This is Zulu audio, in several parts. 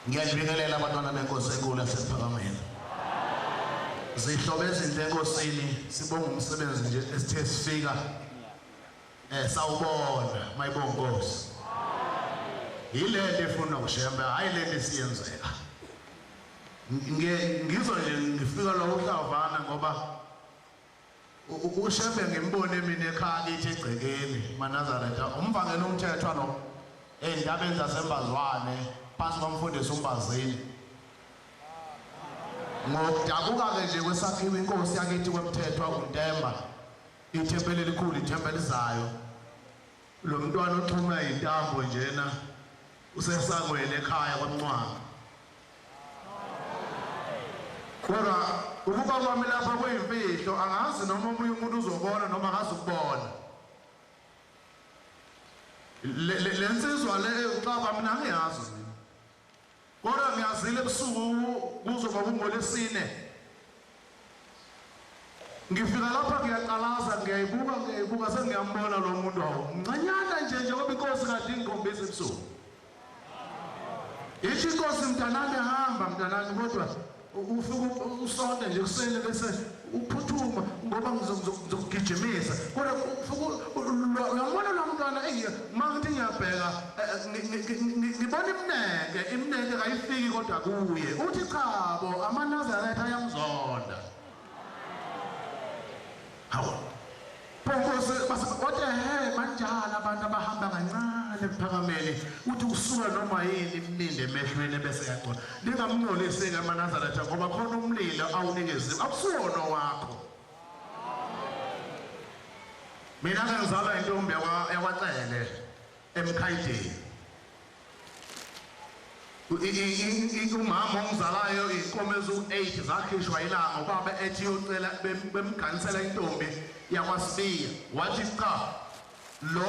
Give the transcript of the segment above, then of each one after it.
Ngiyalibingelela abantwana benkosi enkulu yasePhakameni. Zihlobo ezinhle enkosini, sibonga umsebenzi nje esithe sifika sawubona mayibonga Nkosi. Yile nto efuna uShembe, hayi le nto isiyenzeka. Ngizwa nje ngifika la uhlavana ngoba uShembe ngimbone mina ekhaya kithi egcekeni maNazaretha, umvangeli umthethwa lo ey'ndabeni zaseMbazwane phansi komfundisi uMbazini. Ngokudabuka-ke nje kwesakhiwo inkosi yakithi kwemthethwa uNtemba, ithempeli elikhulu, ithempeli elizayo. Lo mntwana oxhuma intambo njena usesangweni ekhaya kwaMncwanga. Kodwa ukuba kwami lapha kuyimfihlo, angazi noma omunye umuntu uzobona noma akazukubona. Le nsizwa le uxaba mina angiyazi mina. Kodwa ngiyazile ebusuku kuzoba kungolesine. Ngifika lapha ngiyaqalaza, ngiyayibuka sengiyambona lo muntu awu. Mncanyana nje njengoba inkosi kade ingikhombisa ebusuku. Ithi inkosi mntanami hamba mntanami, kodwa ufike usonte nje kuseni bese uphuthuma ngoba ngizokugijimisa. Kodwa uyambona lo mntwana, eyi uma ngithi ngiyabheka ngibona imneke, imneke kayifiki kodwa kuye. Uthi chabo amaNazaretha ayamzonda. Hawu. Nkosi wathi he manjalo abantu abahamba kancane ekuphakameni, uthi usuka noma yini imninde emehlweni bese yagcona. Ningamngcoliseki amaNazaretha ngoba khona umlilo awunikeziwe, akusiwona wakho. Mina ke ngizalwa intombi yakwaCele eMkhayideni. Umama ongizalayo iy'nkomo eziwu-8 zakhishwa ilanga, ubaba ethi uyocela bemganisela intombi yakwaSibiya. Wathi cha, lo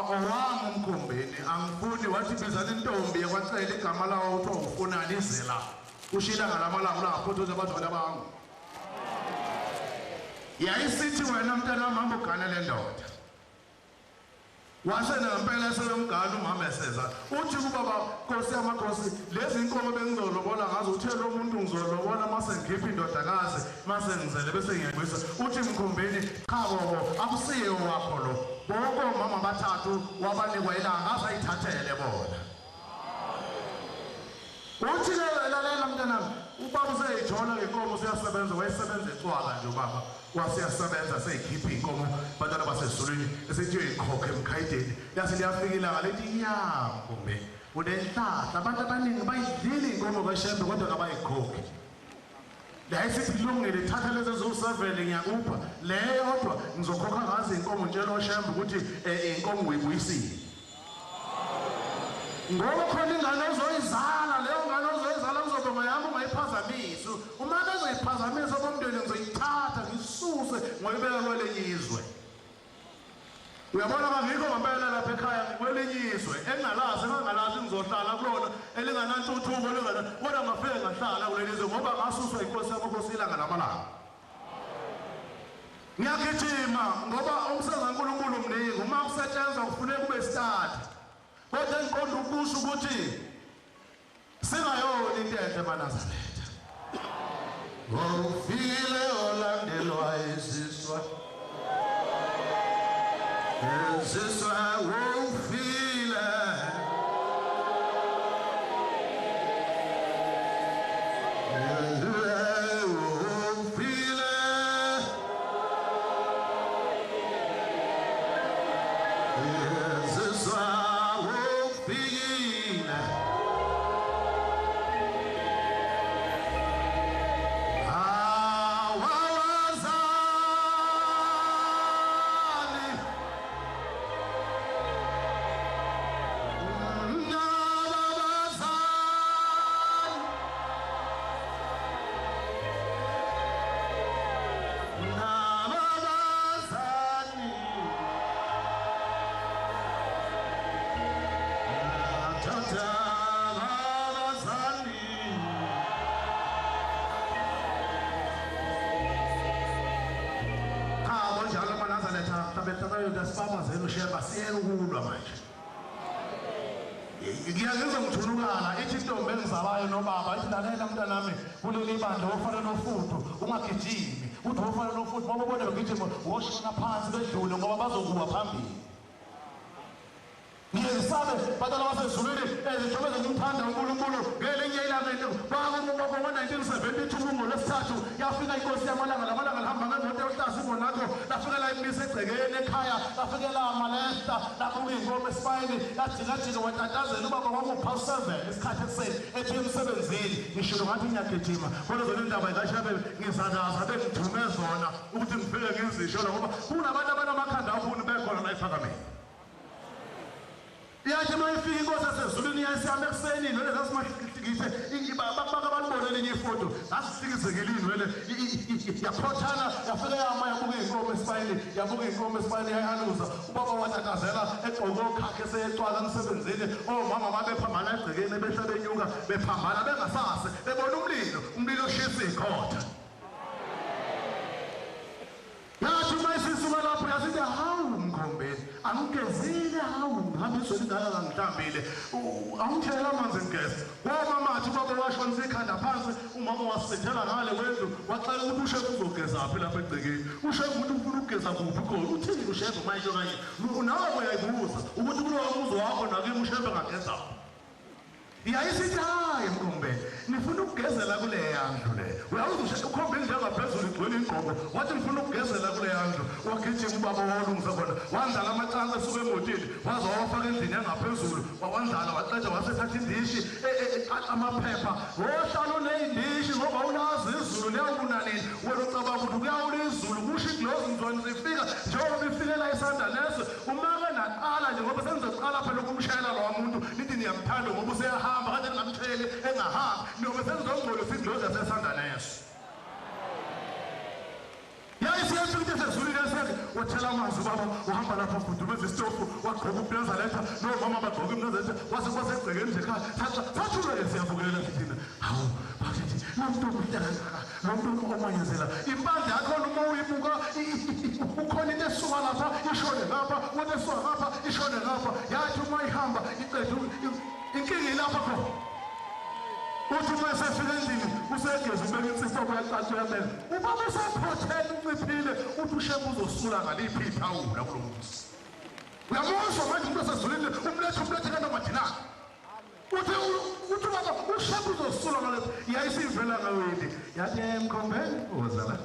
owami umkhombeni angifuni. Wathi bizani intombi yakwaCele, igama lawo kuthiwa ufunani, ize la. Usho ilanga lamalanga langaphuthuza abazali bami. Yayisithi wena mntanami hamba ugane le ndoda. Wase ngempela sebemgana umama eseza. Uthi kubaba Nkosi yamakhosi, lezi inkomo bengizolobola ngazo, uthe lo muntu ngizolobola mase ngikhipha indodakazi mase ngizele bese ngiyayibuyisa. Uthi mkhombeni cha bobo, akusiye wakho lo. Bonke omama bathathu wabanikwa ilanga azayithathele bona. Uthi ke lalela mntanami, ubaba useyijola ngenkomo useyasebenza, wayesebenza ecwala nje ubaba. Wasiyasebenza seyikhipha inkomo bantwana basezulwini esithi uyikhokha emkhayideni. Lase liyafika ilanga lithi ya mkhombe unenhlahla, abantu abaningi bayidlile inkomo kaShembe kodwa kabayikhokhi. La esithi kulungile, thatha lezi eziwu-7 ngiyakupha le yodwa ngizokhokha ngazo inkomo, ntshela oShembe ukuthi inkomo uyibuyisile. Ngoba khona ingane ozoyizala, leyo ngane ozoyizala kuzoba ngoyami, ungayiphazamisi. Uma bezoyiphazamisa bomndeni ngizoyithatha ngisuse ngoyibeka kwelinye izwe. Uyabona ngikho ngempela lapha ekhaya kwelinye izwe engingalazi, engingalazi ngizohlala kulona elinganantuthuko elingana, kodwa ngafike ngahlala kuleli zwe ngoba ngasuswa inkosi yamakhosi ilanga lamalanga. Ngiyagijima ngoba umsebenzi kaNkulunkulu mningi, uma kusetshenzwa kufuneka kube start. Kodwa engiqonda ukusho ukuthi singayona into enhle maNazaretha. Ngofile olandelwa iziswa, iziswa wofile. Ngiyangizwa ngithunukala ithi intombi engizalayo nobaba ithi lalela mntanami kuleli bandla wofana nofudu ungagijimi uthi wofana nofudu uma ubona begijima woshona phansi bedlule ngoba bazokuwa phambili. Ngiyesabe bantwana basezulwini ezinhlobo zokumthanda uNkulunkulu ngelinye ilanga ngo-1972 ngolwesithathu yafika inkosi yamalanga lamalanga lihamba ngemoto eluhlaza imonakho lafike layimisa egcekeni ekhaya lafike lamalehla labuka iy'nkomo esibayeni lajikajika watatazela ubaba kwakupha u-7 isikhathi ekuseni ethi emsebenzini ngishilo ngathi ngiyagijima kodwa zona indaba ikashabe ngizakaza bengithume zona ukuthi ngifike ngizisho ngoba kunabantu abanamakhanda afuni bekhona la ephakameni. Yathi uma ifika inkosi yasezulwini yayisihamba ekuseni iy'nwele zasimahlikihlikithe baka balibone elinye ifoto zasihlikizekile iy'nwele yaphothana yafike yama yabuka iy'nkomo esibayeni yabuka iy'nkomo esibayeni yayihaluza ubaba watatazela egqoke okhakhe eseyecwala emsebenzini omama babephambana egcekeni behla benyuka bephambana bengasase bebona umlilo umlilo oshisa iy'khotha. Yathi uma isisuka lapho yasithi hawu mkhombeni angigezile hawu ngihambe izwe lingaka kangihlambile awungithela amanzi ngigeze. Woma mathi ubaba washonisa ikhanda phansi umama wasithela ngale kwendlu waxela ukuthi ushefu uzogezaphi lapha egcekeni ushefu ukuthi ufuna ukugeza kuphi khona uthini ushefu manje kanye nawe uyayibuza ukuthi kulowo muzi wakho nakimi ushefu engagezaphi. Yayisithi hayi mkhombeni nifuna ukugezela kuleya ndlu le uyawuze ukhombe indlu engaphezulu igcwele ingqobo wathi ngifuna ukugezela kuleya ndlu wagijima ubaba wawulungisa khona wandlala amacansi esuka emotini waze wawafaka endlini yangaphezulu wawandlala waqeda wasethatha indishi amaphepha wohlala uney'ndishi ngoba ulazi izulu liyawuna nini wena ucabanga ukuthi kuyawula izulu kusho idlozi mzwane zifika njengoba ifikela isandla leso umake naqala nje ngoba senizoqala phela ukumshayela lowa muntu nithi niyamthanda ngoba useyahamba kade ningamtsheli engahambi noma senizongcolisa idlozi yasesandla leso. Yayisiyafika into esezulwini yaseke wathela amanzi ubaba uhamba lapho ufudumeza isitofu wagqoka umnazaretha nomama bagqoka umnazaretha wase kwasegcekeni nje ekhaya sathula-ke siyabukela thina hawu bakithi lo muntu omuhle kangaka lo muntu omanyazela impande yakhona uma uyibuka ukhona into esuka lapha ishone ngapha wona esuka ngapha ishone ngapha yathi uma ihamba iqede inkinga ilapha khona. Uthi uma esefika endlini usegeza ubeka insipho uyaqaqa uyabeka ubaba usephothele unciphile uthi ushembe uzosula ngaliphi ithawula kulo muzi. Uyamuzwa manje umuntu osezulwini umlethe umlethe kantombadinana uthi uthi baba ushembe uzosula ngaliphi yayisivela ngawini yathi emkhombeni woza la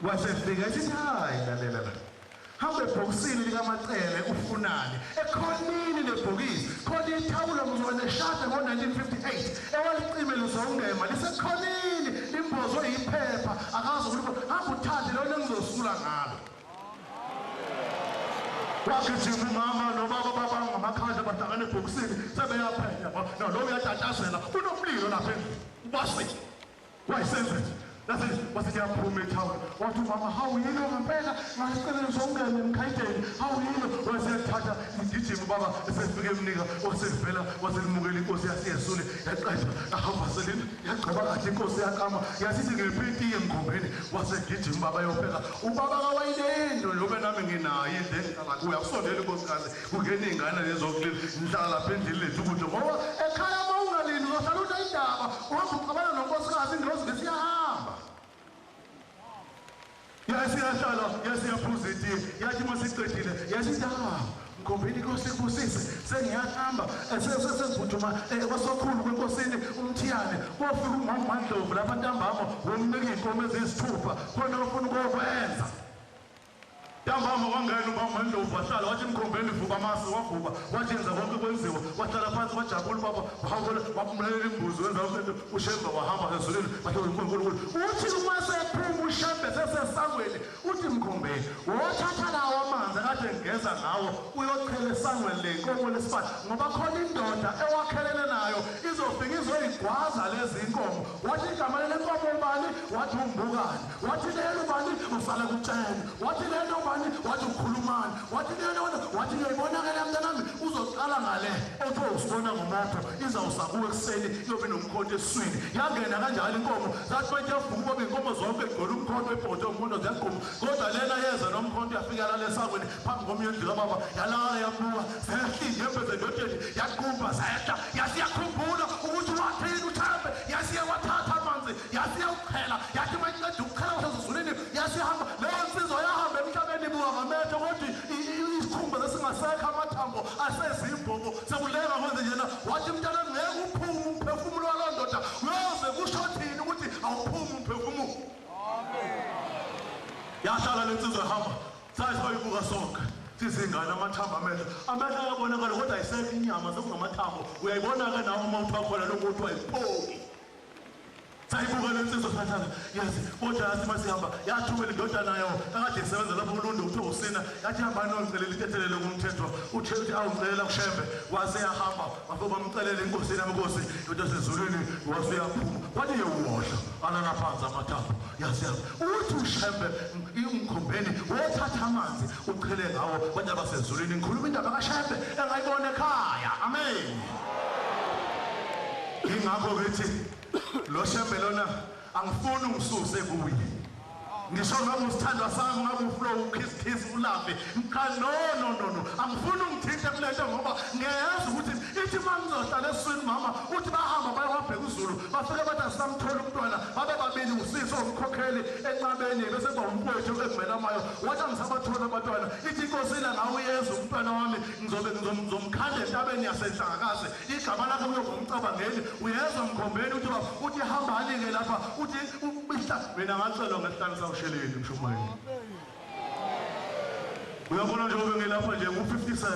wasefika esithi hayi lalela la hamba ebhokisini likaMacele ufunani ekhonini lebhokisi khona ithawula mzwane eshada ngo-1958 ewalicime lizongema lisekhonini limbozwe yiphepha akazi ukuthi hamba uthathe lona engizosula ngalo. Wagijima umama nobaba babanga ngamakhanda bahlangana ebhokisini sebeyaphenya nalo uyatatazela kunomlilo lapha endlini ubasile wayisenza nje wasithi yaphuma ethawula wathi umama hawu yilo ngempela ngasicela ngizongena emkhayideni hawu yilo waseyathatha igijima ubaba esefike emnika wasevela waselimukela inkosi yasiyesule yaqeda ahamba selini yagcoba kahle inkosi yakama yasithi ngiphi itiye emkhombeni wasegijima ubaba yopheka ubaba kawayilendo njengoba nami nginayo indlu engihlala kuyo akusondela inkosikazi kungena iy'ngane lezokulila ngihlala lapha endlini lethu ukuthi ngoba ekhaya uma ungalindi uzohlala unayindaba uhamba uxabana nonkosikazi ingilozi besiyahamba. Yasiyahlala yasiyaphuza itiye yathi uma siqedile yasithi ha mkhombeni inkosi ikubusise sengiyahamba sengiphuthuma kwasokhulu kwenkosini umthiyane kofika umama Mandlovu lapha ntambama womnika iy'nkomo eziyisithupha khona ofuna ukokwenza. Ntambama wangena ubaba Mandlovu wahlala wathi mkhombeni vuka amasi wavuka wathi yenza konke kwenziwa wahlala phansi wajabula ubaba wamlalela imbuzi wenza konke uShembe wahamba ezulwini wathi uNkulunkulu uthi uma sephuma uShembe sesesangweni uthi mkhombeni wothatha lawo amanzi akade ngigeza ngawo uyochela esangweni le nkomo lesibani ngoba khona indoda ewakhelene nayo izofika izoyiqhuba Wasezigwaza lezi inkomo. Wathi igama lenkomo ubani? Wathi umbukane. Wathi lelo ubani? Usala kutshela. Wathi lelo ubani? Wathi ukhulumani. Wathi lelo, wathi ngiyibona ke mntanami, uzoqala ngale othiwa usibona ngomopho, izawusa kuwe ekuseni iyobe nomkhonto esiswini. Yangena kanjalo inkomo, zathi bathi yavuka ubaba inkomo zonke igcwele umkhonto, ibhodo umkhonto ziyagquma. Kodwa lena yeza nomkhonto yafika lale esangweni phambi komnye endlu kababa, yalala yabuka, zehla inyembezi endodeni, yaqumba zehla, yasiyakhumbula ukuthi wathini uThambe, yasiye wathatha amanzi, yasiye ukuqhela, yathi mayiqeda ukuqhela wasezulwini, yasihamba leyo nsizwa yahamba emhlabeni ibuka ngamehlo, kodwa isikhumba sesingasekho, amathambo asezimbobo sekulenga kwenze njena. Wathi mntanami ngeke uphume umphefumulo waloo ndoda, uyoze kusho thini ukuthi awuphumi umphefumulo. Yahlala le nsizwa ihamba, sayibuka sonke sizingane, amathambo amehlo, amehlo ayabonakala kodwa ayisekho inyama, sekungamathambo. Uyayibona-ke nawe uma uthiwa khona lo muntu wayiphoki. Sayibuka le nsizwa sathana, yazi kodwa yathi masihamba yathumela indodana yayo akade isebenza lapho uLundo kuthiwa usina, yathi hamba nongicelela intethelelo kumthetho, uthe uthi awungicelela kuShembe. Wase yahamba bafike bamcelela inkosini yamakhosi yodwa sezulwini, wase uyaphuma wathi yewuwohla alala phansi amathambo. Yasihamba uthi uShembe umkhombeni wothatha amanzi uchele ngawo abantu abasezulwini. Ngikhuluma indaba kaShembe engayibona ekhaya. Amen. Ingakho ngithi lo Shembe lona angifuni ungisuse kuye, ngisho ngabe usithandwa sami, ngabe uflow ukiss kiss ulafe, cha no no no no, angifuni ungithinte kule nto, ngoba ngiyazi ukuthi ithi uma ngizohlala esiswini mama, uthi bahamba bayowabheka uZulu, bafike bathi asisamthola umntwana, babe babili usisi omkhokheli enqabeni bese kuba umfowethu ekumelamayo. Wathi angisabathola abantwana, ithi inkosi ila ngawe uyeza umntwana wami, ngizobe ngizomkhanda entabeni yasenhlangakazi, igama lakhe kuyoba umcabangeli. Uyezwa mkhombeni uthi uthi hambani-ke lapha, uthi mina ngacelwa ngesihlanu sawusheleni mshumayeli. Uyabona njengoba ngilapha nje ngu-57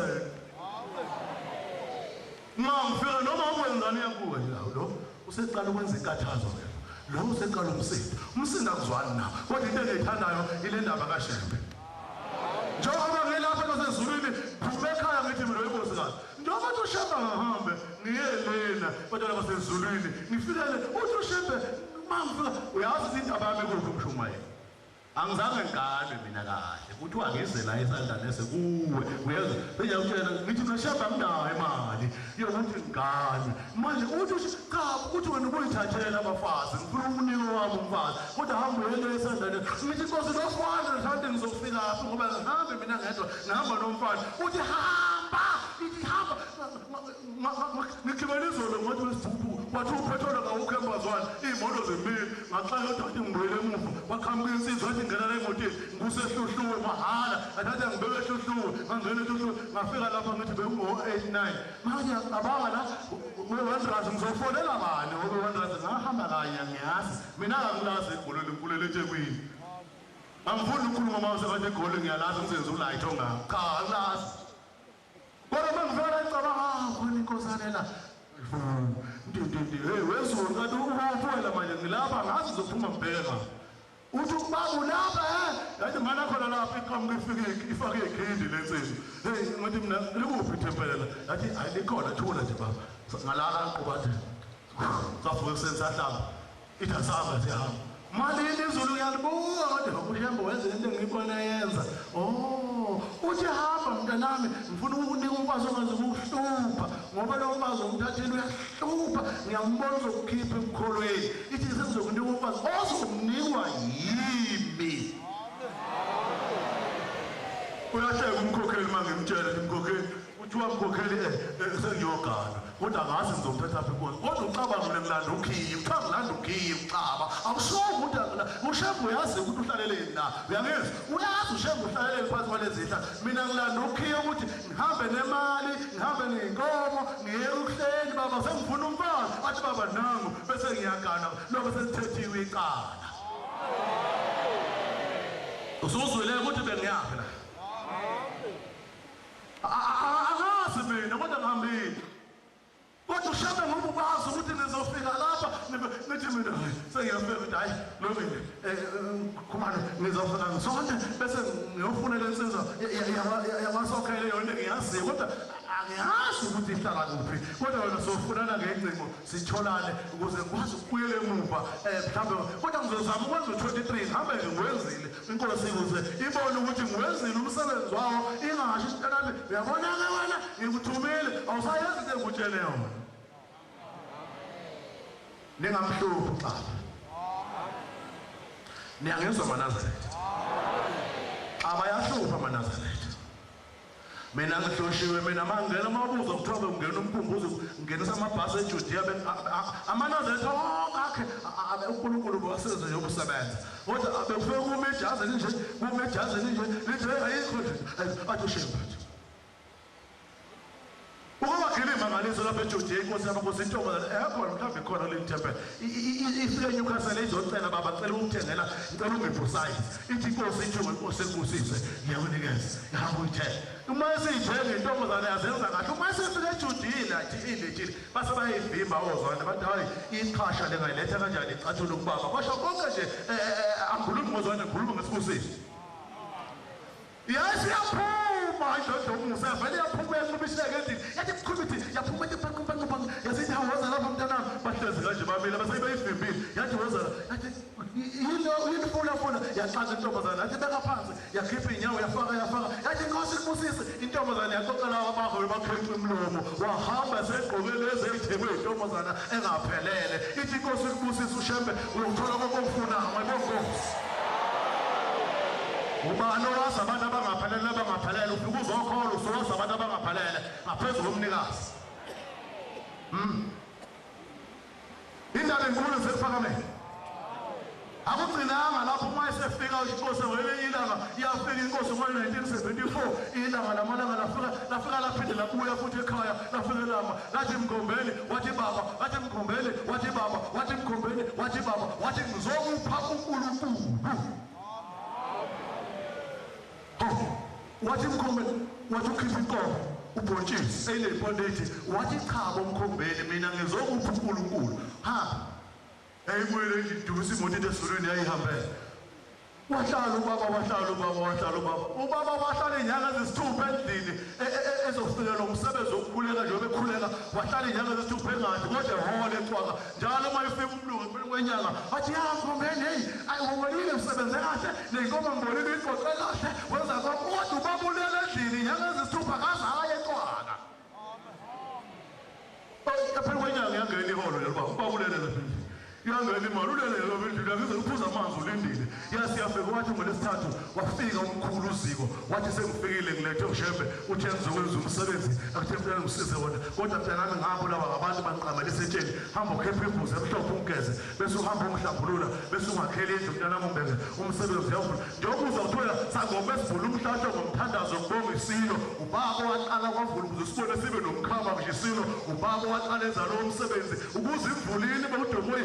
uma ngifika noma ukwenzani iyabuka nje lo useqala ukwenza inkathazo ke lo useqala umsindo, umsindo akuzwani nawo. Kodwa into engiyithandayo ile ndaba kaShembe. Njengoba ngilapha nasezulwini phuma ekhaya ngithi mina uyinkosikazi, njengoba uthi uShembe angahambe ngiye lena bantwana basezulwini ngifikele, uthi uShembe uma ngifika uyazi indaba yami kuphi umshumayeli. Angizange ngigane mina kahle, kuthiwa ngize la esandlane sekuwe, uyezwa sengiyakutshela ngithi mina Shembe anginayo imali yokuthi ngigane manje. Uthi cha, uthi wena ubuyithathela abafazi, ngifuna ukunike wami umfazi, kodwa hamba uyele esandlane. Ngithi inkosi lo 400 ngizofika phi, ngoba ngihambe mina ngedwa, ngihamba nomfana. Uthi hamba, ithi hamba. Ngigibele izolo ngathi wesiphuphu, wathi upetroli awukho embazwane, iy'moto zimbili, ngaxaka kodwa ngibuyele emuva, kwaqhamuka insizwa yathi ngena la emotini, ngusehluhluwe mahhala, ngathatha ngibeke ehluhluwe, ngangena ehluhluwe, ngafika lapha ngithi bekungo-8 9. Manje ngiyacabanga la we-1 rand ngizofonela bani, ngoba 1 rand ngahamba kanye ngiyazi mina angilazi iGoli, ngikhulele eThekwini, angifuni ukukhuluma uma usebathi iGoli ngiyalazi, ngizenze ulayitho ongako, cha angilazi. Kodwa uma ngifika la ngicabanga, ah khona inkosana la hey wezulu kanti uwela manje ngilapha ngazi uzophuma ngibheka. Uthi ubaba ulapha yathi mana khona lapha iqhamuka ifike ifake ikhindi lensizwa. Hey ngathi mina likuphi ithempela la? Yathi hayi likhona, thula nje baba. Ngalala ngiqubathe, savuka ekuseni sahlamba, ithi asihamba siyahamba. Malini izulu ngiyalibuka kodwa uShembe wenze into engiyibona yenza. Oh, uthi hamba mntanami, ngifuna ukukunika umfazi ongazukuhlupha, ngoba lo mfazi omthathile uyahlupha, ngiyambona uzokukhipha emkholweni. Ithi sengizokunika umfazi ozomnikwa yimi. Uyahleka umkhokheli uma ngimtshela, umkhokheli kuthiwa mkhokheli sengiyogana, kodwa angazi ngizomthatha phi inkosi. Kodwa ucabanga mina ngilanda ukhiye, kuthiwa ngilanda ukhiye, ucaba awushoyo ukuthi uShembe uyazi ukuthi uhlaleleni la, uyangizwa? Uyazi uShembe uhlaleleni phansi kwalezi zihlahla. Mina ngilanda ukhiye ukuthi ngihambe nemali, ngihambe ney'nkomo, ngiye ukuhleni baba, sengifuna umfazi. Athi baba nangu, bese ngiyagana lobe selithethiwe icala. Usuzwile ukuthi bengiyaphi la? Angazi mina kodwa ngihambile. Kodwa uShembe ngoba ukwazi ukuthi ngizofika lapha, ngithi mina sengiyafika ukuthi hayi lungile, Khumalo ngizofika ngisonke bese ngiyofuna le nsizwa yakwasokhele yona ngiyaziyo, kodwa Angiyazi ukuthi ihlala kuphi, kodwa wena sofunana ngengcingo sitholane ukuze ngikwazi ukubuyela emuva mhlawumbe, kodwa ngizozama ukwenza u-23 ngihambe nje ngiwenzile inkosi ukuze ibone ukuthi ngiwenzile umsebenzi wawo, ingasho isitanami uyabona-ke wena ngikuthumile awusayenzi into engikutshele yona. Ningamhluphi Xaba. Niyangizwa maNazaretha? Xaba yahlupha maNazaretha. Mina ngihloshiwe mina mangena mabuzo kuthiwa ngena umkhumbuzo ngenisa amabhasi eJudea amaNazaretha wonke akhe uNkulunkulu wasiza nje ukusebenza. Kodwa bekufike kuma ijazi elinje, kuma ijazi elinje, lithi ayikho nje athi ushembe. Ukuba imangaliso lapha eJudea inkosi yamakhosi intombazane ekhona mhlawumbe ikhona kuleli thempeli ifike eNewcastle izocela baba cela ukuthengela ngicela ungiphe usayizi ithi inkosi ithi inkosi ekubusise ngiyakunikeza ihamba uyithenge uma esiyithenga intombazane yazenza kahle uma esifike eJudea athi ilethile base bayivimba ozwane bathi hayi iqhasha lengayiletha kanjani icathulo kubaba kwasho konke nje angikhulumi ngozwane ngikhuluma ngesibusiso. Yazi yaphuma indoda umusa vele yaphuma yanqubiseka endlini yathi mkhulu ithi yaphuma ithi bang bang bang yazithi woza lapha mntanami bahlezi kanje bamile base beyivimbile yathi woza yathi yini yini funa funa yaqala intombazane yathi beka phansi yakhipha inyawo yafaka yafaka yathi inkosi ikubusise intombazane yaxoxa lawa abaholi bakhenca umlomo wahamba segqoke lezi ezithengwe intombazana engaphelele ithi inkosi ikubusise ushembe uyothola konke okufunayo mayibonkosi. Ubani owazi abantu abangaphelele abangaphelele ufike uzokholwa usuwazi abantu abangaphelele ngaphezu komnikazi. Indaba enkulu sekuphakameni. Akugcinanga lapho uma esefika inkosi ngelinye ilanga yafika inkosi ngo-1974 ilanga lamalanga lafika lafika laphinde labuya futhi ekhaya lafike lama lathi mkhombeni wathi baba wathi mkhombeni wathi baba wathi mkhombeni wathi baba wathi ngizokupha uNkulunkulu. Wathi mkhombeni wathi ukhipha inkomo ubhontshisi eyileyimpondethi wathi chabo mkhombeni mina ngizokupha uNkulunkulu hamba eyibuyele endlini idumisa imoto into esizulwini yayihambele. Wahlala ubaba wahlala ubaba wahlala ubaba ubaba wahlala iy'nyanga ezisithupha endlini ezofikela umsebenzi wokukhuleka njengoba ekhuleka wahlala iy'nyanga ezisithupha engathi kodwa ehhola ecwaka njalo uma efika umlungu ekupheleni kwenyanga wathi ya mkhombeni heyi ayiholile usebenze kahle ney'nkomo ngibonile uyiqoqe kahle wenza konke kodwa ubaba ulele endlini iy'nyanga ezisithupha kaze aye ecwaka. Ekupheleni kwenyanga yangena iholo lelo baba ubaba ulele lapha endlini yangena imali ulele lapha endlini angize uphuza amanzi ulindile. Yase yafika wathi ngolesithathu wafika umkhulu uziko wathi sengifikile ngilethe uShembe uthe ngizokwenza umsebenzi akuthe mntana ngisize wona kodwa mntanami ngabulawa ngabantu bangiqamela isetsheni hamba ukhepha imbuzi emhlophe ungigeze bese uhamba ungihlambulula bese ungakhela indlu mntanami umbeke umsebenzi uyavula njengoba uzawuthola sangoma esivula umhlahlo ngomthandazo kubonga isilo ubaba waqala kwavula ukuze sibone sibe nomkhaba nje isilo ubaba waqala enza lowo msebenzi ukuze imvulini bawudomoyi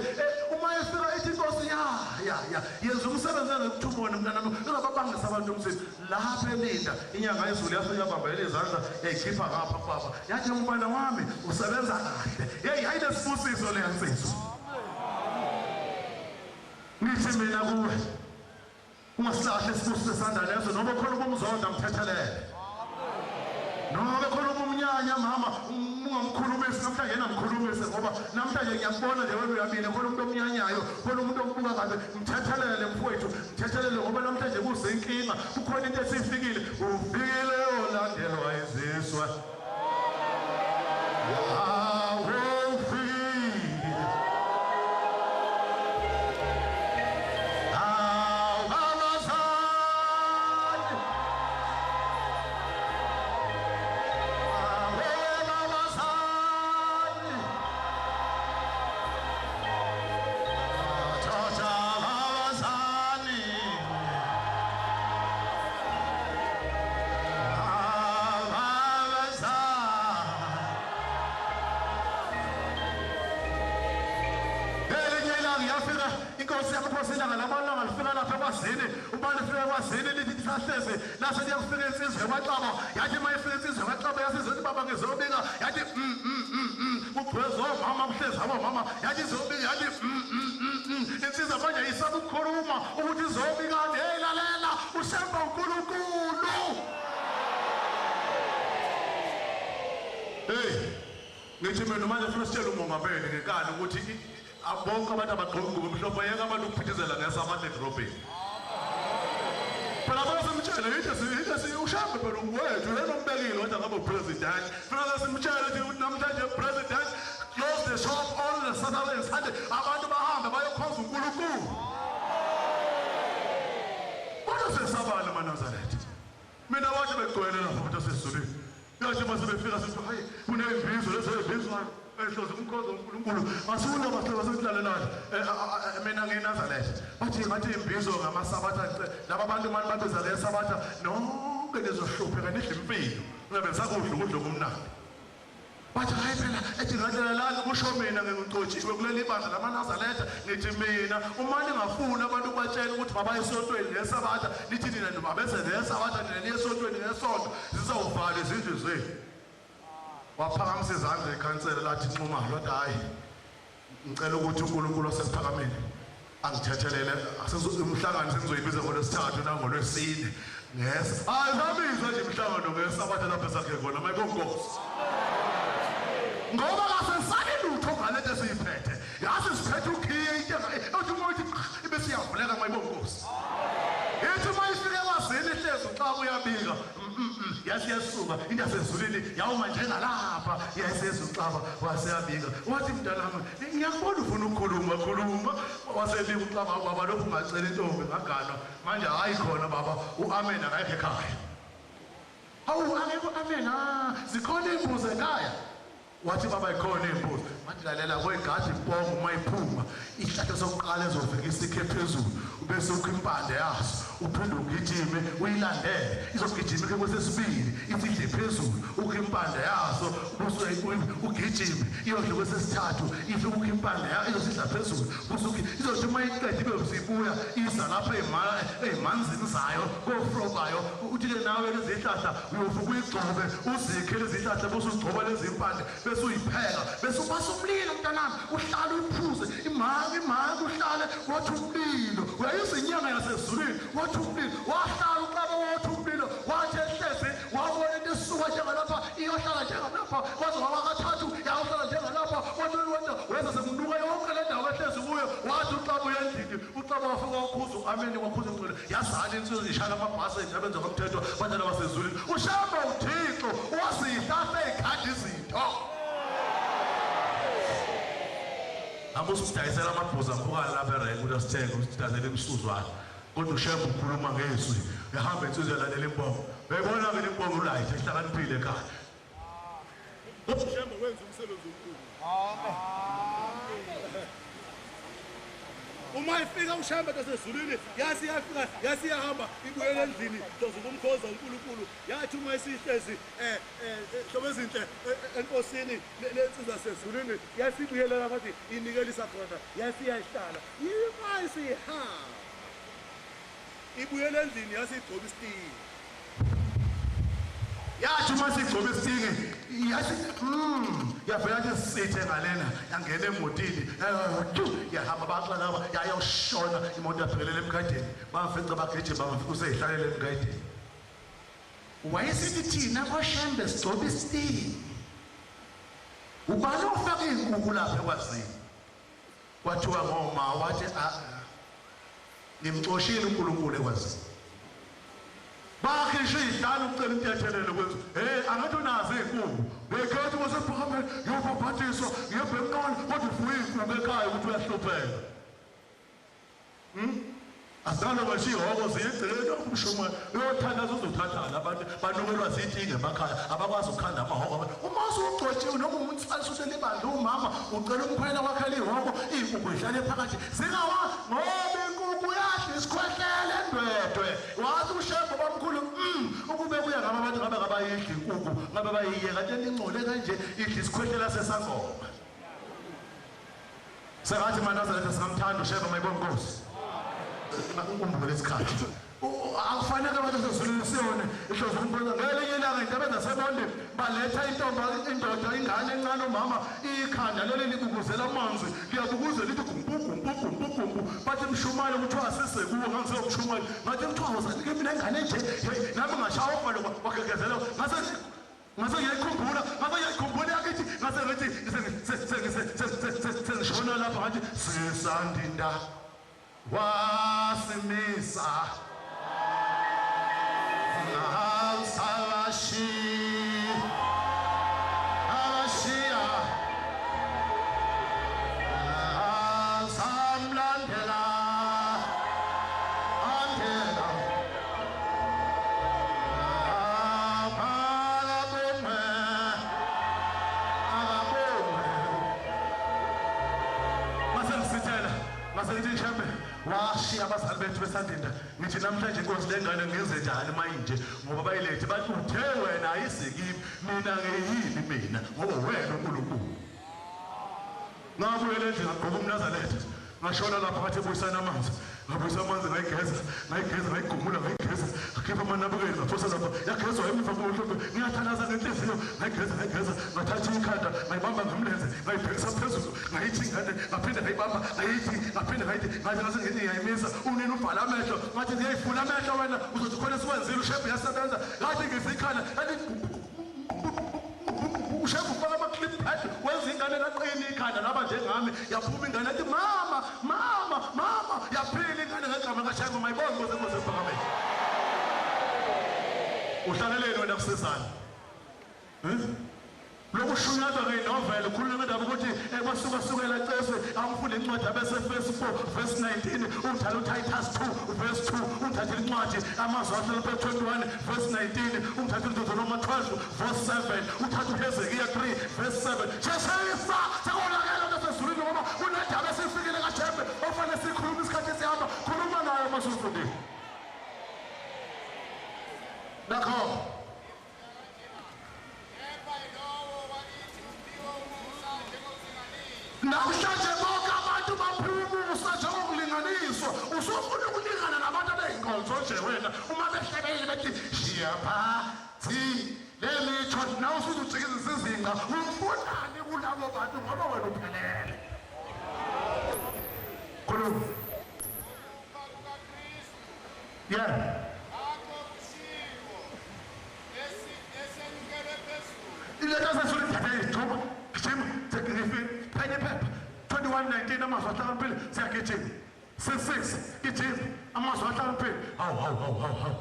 uma efika ithi inkosi ya ya ya yenza umsebenzi engikuthuma wona mntanami ungababangisa abantu umsebenzi lapha elinda inyanga yezulu yafika yabambela izandla yayikhipha ngapha kubaba yathi mfana wami usebenza kahle yeyi ayinesibusiso leya nsizwa. Ngithi mina kuwe ungasilahle isibusiso esandla leso noma khona ubumzonda mthethelele noma bekhona ubumnyanya mama ungamkhulumisi namhlanje namkhulumise ngoba namhlanje ngiyakubona nje wena uyabile khona umuntu omnyanyayo khona umuntu okubuka kabi mthethelele mfowethu mthethelele ngoba namhlanje kusenkinga kukhona into esifikile ufikile olandelwa izizwe. Inkosi yamakhosi ilanga lamalanga lifika lapha ekwazini ubani lifika ekwazini lithi lisahlezi lase liyakufika insizwa yakwaXaba yathi uma ifika insizwa yakwaXaba yasizothi baba ngizobika yathi kugcwele omama kuhlezi abomama yathi izobika yathi insizwa manje isaba ukukhuluma ukuthi izobikani hey lalela uShembe uNkulunkulu. Hey, ngithi mina manje ufuna sitshele umongameli ngekani ukuthi bonke abantu abagqoka ingubo emhlophe yeka abantu ukuphithizela ngesabatha edrobheni. Phela abantu simtshele into uShembe phela wethu yena umbekile wathi akabe upresident. Funa simtshele ukuthi namhlanje president close the shop on the Saturday and Sunday. Abantu bahambe bayokhonza uNkulunkulu. Kodwa sesabala maNazaretha. Mina abantu begcwele lapha abantu asezulwini. Yathi mase befika sithi hayi kuneyimbizo lezo ezibizwayo ehloze umkhozo uNkulunkulu asuna bahleba sekulalelana mina ngiNazaretha bathi ngathi imbizo ngamasabatha laba bantu manje babiza lesabatha nonke nizohlupheka nidle impilo ngabe nisakudla ukudla okumnandi. Bathi hayi phela ethi ngadlalelani kusho mina ngingugcotshiwe kuleli bandla lamaNazaretha. Ngithi mina uma ningafuni abantu batshela ukuthi babaye esontweni ngesabatha nithi nina nibabeze ngesabatha nina niye esontweni ngesonto zizawuvala izindlu zenu. Waphakamisa izandla ikhansela lathi Nxumalo wathi hayi ngicela ukuthi uNkulunkulu osesiphakameni angithethelele umhlangano sengizoyibiza ngolwesithathu nangolwesine ngesa hayi sabizwa nje imihlangano ngesabatha lapho esakhe khona mayibonkosi. Ngoba kasesake lutho ngalento esiyiphethe yazi siphethe ukhiye into othi uma uthi ibe siyavuleka mayibonkosi. Ithi uma ifike kwazini ihlezi uxaba uyabika yathi yasuka into yasezulwini yawuma njengalapha yayiseza uxaba waseyabika wathi mntanami ngiyakubona ufuna ukukhuluma khuluma. Wasebika uxaba baba lokhu ungacela intombi ngaganwa manje hayi khona baba u-amen akekho ekhaya. Hawu akekho amen zikhona iy'mbuzi ekhaya. Wathi baba ikhona imbuzi. Wathi lalela kwegadi impongo uma iphuma ihlahla sokuqala ezofika isikhe phezulu bese ukha impande yaso uphinde ugijime uyilandele izogijima ke kwesesibili ithi idle phezulu ukha impande yaso bese ugijime iyodla kwesesithathu ithi ukha impande yaso izosidla phezulu bese izothi uma iqeda ibe sibuya iza lapha emanzini zayo kofrobayo uthi ke nawe lezi zihlahla uyovuka uyigcobe uzikhe lezi zihlahla bese uzigcoba lezi impande bese uyipheka bese ubasa umlilo mntanami uhlale uphuze imaki uhlale wathi umlilo uyayizwa inyanga yasezulwini wathi umlilo wahlala uxaba wathi umlilo wathi ehlezi wabona into esuka njengalapha iyohlala njengalapha kwaze kwaba kathathu yayohlala njengalapha wathi weza sekunuka yonke le ndawo ehlezi kuyo wathi uxaba uya endlini uxaba wafika wakhuza u-ameni wakhuza ingcwele yazala insizwa zishaya amabhasi endabeni zakwamthetho bantwana basezulwini uShembe uThixo wasihlahla ey'khadi izinto. Abo usidayisela amabhuza mpukane lapha erenke ukuthi asithenge usidayisele imsuzwana kodwa uShembe ukhuluma ngezwi ehamba insizwa yalalela imbongo uyayibona-ke imbongo ulayithe ehlakaniphile ekhaya. UShembe wenza umsebenzi omkhulu. Uma ifika uShembe tasezulwini yasi yafika yasi yahamba ibuyele endlini tozokumkhoza uNkulunkulu yathi uma isihlezi hlobo ezinhle enkosini lensizwa sezulwini yasibuyela lapha inikelisa khona yasi yayihlala ima isihamba ibuyele endlini yasigcoba isitini yathi uma sigcoba isitini yathi yavela nje sithe ngalena yangena emotini yahamba baxala yayoshona imoto yaphelela emkhadeni bafica bagijima bafika useyihlalele emkhadeni. Wayesithi thina kwaShembe sigcoba isitini ubani ofaka iy'nkukhu lapha ekwazini? Kwathiwa ngoma wathi nimcoshile uNkulunkulu ekwazini. Bakhishwe izihlanu ucela intethelelo kwenza hey angathi unazo iy'nkukhu bekhethi wasephakameni ngiyobhabhadiswa ngiyobhemqola kodwa ufuye iy'nkukhu ekhaya ukuthi uyahlupheka. Asalo ngisho ihhoko ziyigcine umshumayelo uyothandaza uzothathana abantu banukelwa zinkinga emakhaya abakwazi ukukhanda amahhoko. Uma usugcotshiwe noma umuntu usalishuthe ibandla umama ucela umkhwela wakhela ihhoko iy'nkukhu ihlale phakathi zingawa ngoba inkukhu yadla isikhwehlele endwedwe. Wathi uShembe bamkhulu ukube kuya ngaba abantu ngabe kabayidli inkukhu ngabe bayiyeka nje ingcole kanje idla isikhwehlela sesangoma. Sengathi maNazaretha singamthanda uShembe mayibonga inkosi. Ngikhumbule isikhathi akufanele abantu sezulwini siyone ihlozo umbona ngelinye ilanga indaba zasebonde baletha intombi indoda ingane encane umama ikhanda leli libukuzela amanzi liyabukuzela lithi gumpu gumpu gumpu gumpu bathi mshumayeli kuthiwa sisekuwo ngangiseyokushumayela ngathi kuthiwa wozanike mina ingane nje nami ngashaya uvalo wagegezela ngase Ngase ngiyayikhumbula, ngase ngiyayikhumbula yakithi, ngase ngithi sengishona lapha ngathi sisandinda wasimisa abashiya samlandela andela akabongwe akabongwe. Mase ngisithela, mase ngithi Shembe washiya abazali bethu besandinda. Ngithi namhlanje inkosi lengane ngenze njani manje ngoba bayilethe bathi uthe wena ayisikimi mina ngiyini mina ngoba wena uNkulunkulu. Ngabuyela endlini ngagqoka umNazaretha ngashona lapha ngathi buyisana amanzi, ngabuyisa amanzi ngayigeza, ngayigeza ngayigumula ngayigeza, ngakhipha amanabukeli ngaphosa lapha yagezwa emuva komhlophe. Ngiyathandaza ngenhliziyo ngayigeza ngayigeza ngathatha ikhanda ngayibamba ngemlenze ngayibhekisa phezulu ngayithi ingane ngaphinde ngayibamba ngayithi ngaphinde ngayithi ngathi ngase ngithi ngiyayimisa unini ubhala amehlo ngathi ngiyayifuna amehlo wena uzothi khona siwenzile uShembe uyasebenza. Ngathi ngizikhanda ngathi uShembe ufaka ama-clip pad wenza ingane laqina ikhanda laba njengami. Yaphuma ingane yathi mama mama mama, yaphila ingane ngegama kaShembe. Mayibonge inkosi inkosi ephakamele. Uhlaleleni wena kusizana lokushunyazwa ngenoveli ukhuluma ngendaba ukuthi kwasukasukela cese amfunde incwadi abese verse 4 verse 19 umdala uTitus 2 verse 2 umthathile incwadi amazwi ahlelwe 21 verse 19 umthathile uDeuteronomy 12 verse 7 uthatha uHezekiya 3 verse 7. Sheshisa sekonakela nasezulwini ngoba kunendaba esifikile kaShembe ofanele sikhulume isikhathi sihamba. Khuluma nayo masufundile nakho. Namhlanje bonke abantu baphiwa umusa njengokulinganiswa. Usufuna ukulingana nabantu abeyinkonzo nje wena uma behlebele bethi shiya phansi lemitsho nawe usuzujikizisa izinqa. Ufunani kulabo bantu ngoba wena uphelele? Khuluma. Yeah. Ileta sesulu ithathe gijima gijima phenye iphepha 21:19 amazwi ahlakaniphile siyagijima 6:6 gijima amazwi ahlakaniphile. Hawu hawu hawu hawu hawu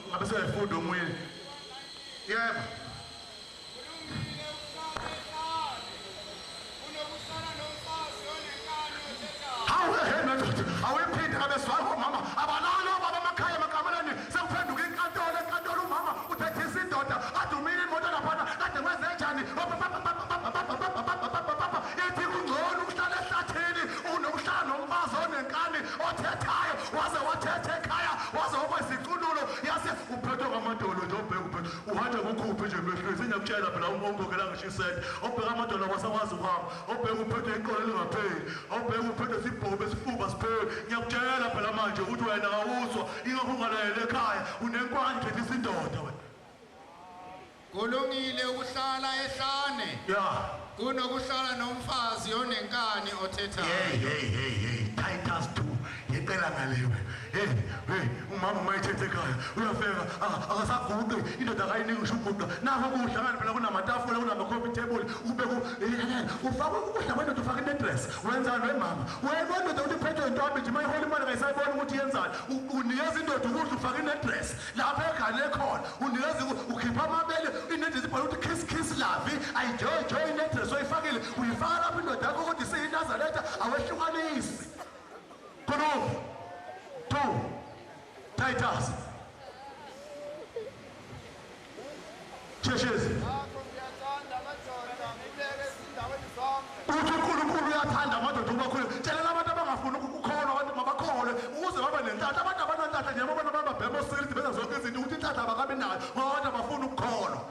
ngabe seyayifunda omunye. Yebo. Kulungile ukuhlala ehlane kunokuhlala nomfazi onenkani othethayo. Hawu ehe madoda awuyiphinde ngabe swakho mama abalali obaba emakhaya emakameleni sekuphenduka inkantolo enkantolo umama uthethisa indoda adumile imoto laphana kade kwenze njani ithi kungcono ukuhlala ehlathini unokuhlala nomfazi onenkani othethayo waze wathetha ekhaya waze waba isicunulo yase uphethwe ngamadolo nje obheka uphethwe uhanjwa kukhuphi nje emehlweni. Sengiyakutshela phela ungokela ngisho isente obheka amadolo awasakwazi ukuhamba obheka uphethwe iqolo elingapheli obheka uphethwe isibhobo esifuba sipheli. Ngiyakutshela phela manje ukuthi wena awuzwa ingakho ungalayela ekhaya unenkwani uthethisa indoda wena. Kulungile ukuhlala ehlane ya kunokuhlala nomfazi onenkani othethayo. Hey hey hey hey Titus 2 yeqela ngalewe. Hey hey umama uma ethethe ekhaya uyafika akasaguqi indoda akayiniki ngisho uguqa nakho ukudla ngani phela kunamatafula kunama-coffee table ube ufake ukudla kwendoda ufake inedress wenzani wemama wena wendoda uthi uphethwe intombi nje uma ihola imali kayisayibona ukuthi yenzani. Unikeza indoda ukudla ufake inedress lapho egane khona unikeza ukhipha amabele inedress ibhala ukuthi kiss kiss lavi ayijoy joy inedress oyifakile uyifaka lapho indoda yakho ukuthi isiyiNazaretha awehlukanisi. Khuluma 2 Titus Churches. Ngakho ngiyathanda amadoda ngibeke ezindaweni zonke. Uthi uNkulunkulu uyathanda amadoda ukuba khulu. Tshelela abantu abangafuni ukukholwa abantu mabakholwe ukuze babe nenhlanhla. Abantu abanenhlanhla nje babona bababhema osikilidi benza zonke izinto ukuthi inhlanhla abakabi nayo ngoba abantu abafuni ukukholwa.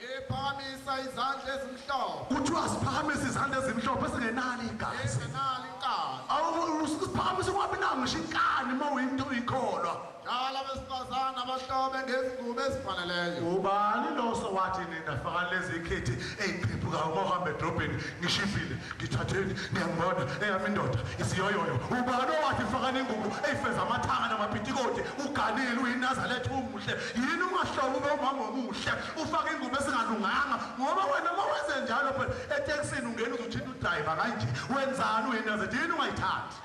Ephakamisa izandla ezimhlophe. Kuthiwa siphakamisa izandla ezimhlophe esingenalo igazi. Engenalo inkani. Awusiphakamise ungabi nayo ngisho inkani uma uyinto uyikholwa. Njalo Kanjalo abesifazane abahlobe ngezingubo ezifaneleyo. Ubani lo sowathi nina fakani lezi ikhithi eyiqhiphukayo uma uhamba edrobheni ngishibhile ngithatheni niyangibona eyami indoda isiyoyoyo. Ubani owathi fakani ingubo eyifeza amathanga namapitikoti uganile uyinazaletha umuhle yini ungahlobo ube umama omuhle ufake ingubo esingalunganga ngoba wena uma wenze njalo phela etekisini ungena uzothinta udrayiva kanje wenzani uyinazaletha yini ungayithathi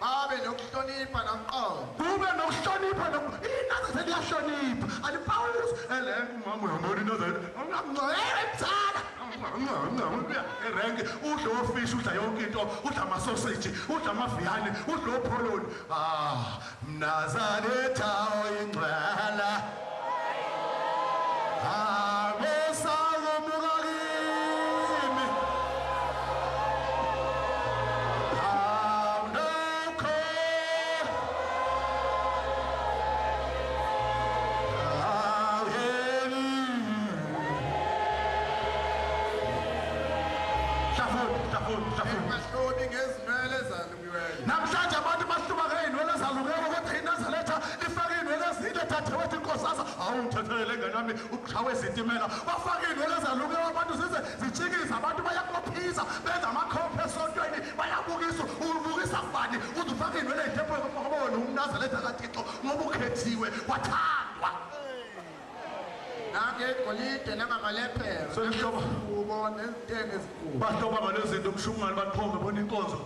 Babe nokuhlonipha nomqondo. Kube nokuhlonipha inazaretha liyahlonipha alipawuzi elenke umama uyambona inazaretha emthana erenke udla ofishi udla yonke into udla amasoseji udla amaviyane udla opholoni ah mnazaretha oyingcwele abesakomuka kimi awunokho awuheli hlafuni hlafuni hlafuni Ningahlobi ngezinwele ezalukiweyo. Namhlanje abantu bahluba ngey'nwele ezalukiwe kodwa inazaletha lifake iy'nwele ezinde dadewethu inkosasa awungithethelele ngane yami uqhawe izitimela bafake iy'nwele ezalukiwe abantu zize zitshikize abantu bayakophiza benza amakhophi esontweni bayabukisa ubukisa kubani uze ufake iy'nwele ey'thepho ngoba wena umnazaletha kathixo ngoba ukhethiwe wathandwa Nangegolide nangamalephere. Senihloba. Nangezingubo nezitenge ezinkulu. Bahloba ngalezi zinto umshungane baqhome bona inkonzo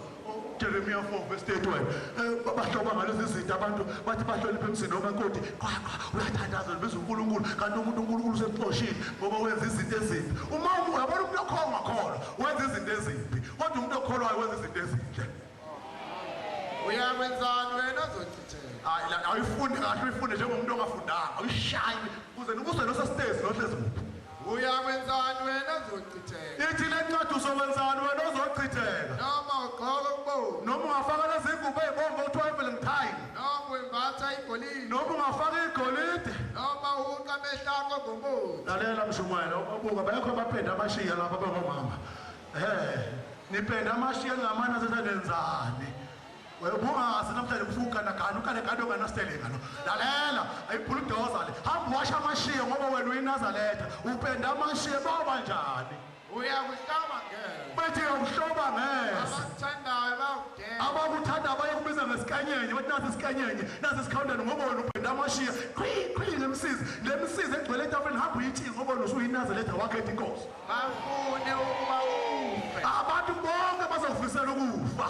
Jeremiah 4 verse 31 bahloba ngalezi zinto abantu bathi bahloniphe emzini womakoti qwa qwa uyathandaza ubiza uNkulunkulu kanti umuntu uNkulunkulu usemxoshile ngoba wenza izinto ezimbi uma uyabona umuntu okholwa ungakholwa wenza izinto ezimbi kodwa umuntu okholwayo wenza izinto ezinhle Uyakwenzani wena ozochitheka? Hayi la ayifunde kahle uyifunde njengomuntu ongafundanga uyishaye kuze nokuzwe nosesitezi nohlezi kuphi Uyakwenzani wena ozochitheka? Ithi le ncwadi uzokwenzani wena ozochitheka Noma ugqoka okubomvu, noma ungafaka lezi ngubo ey'bomvu okuthiwa i-valentine noma wembatha igolide, noma ungafaka igolide noma uhuqa amehlo akho ngomuthi. Lalela mshumayela ubuka bayakho abapenda amashiya lapha bengomama nipenda amashiya ngamana sesenenzani ubungazi namhlanje kufika uganagana uganagana onganasitelinga lo lalela ayibhuludoza le hamba uwasha amashiya ngoba wena uyinazaletha upenda amashiya baba njani Uyakuhlaba ngeze. Bethi uyakuhloba ngeze. Abakuthandayo bayakudela. Abakuthanda bayokubiza ngesikanyenye bathi nasi isikanyenye nasi isikhawundane ngoba wena upenda amashiya qhi qhi ngemsizi le msizi egcwele etafuleni hamba uyithinge ngoba wena usuyinazaletha wakhetha inkosi. Bafune ukuba ufe. Abantu bonke bazokufisela ukufa.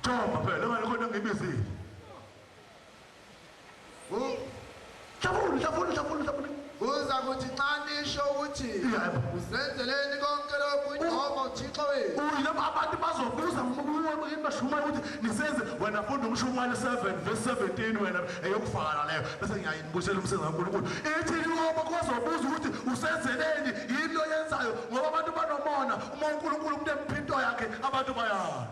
Jomba phela ngale khona ngibizile. Hlafuna hlafuna hlafuna hlafuna. Kuza kuthi nxa nisho ukuthi Yebo. usenzeleni konke lokhu uJehova uThixo wethu. Uyilabo abantu bazobuza bashumayela ukuthi nisenze wena funda umshumayelo 7 verse 17 wena eyokufaka leyo bese ngiyayibuyisela umsebenzi kaNkulunkulu. Ithi ngoba kuzobuza ukuthi usenzeleni yini oyenzayo ngoba abantu banomona uma uNkulunkulu umuntu empha into yakhe abantu bayalwa.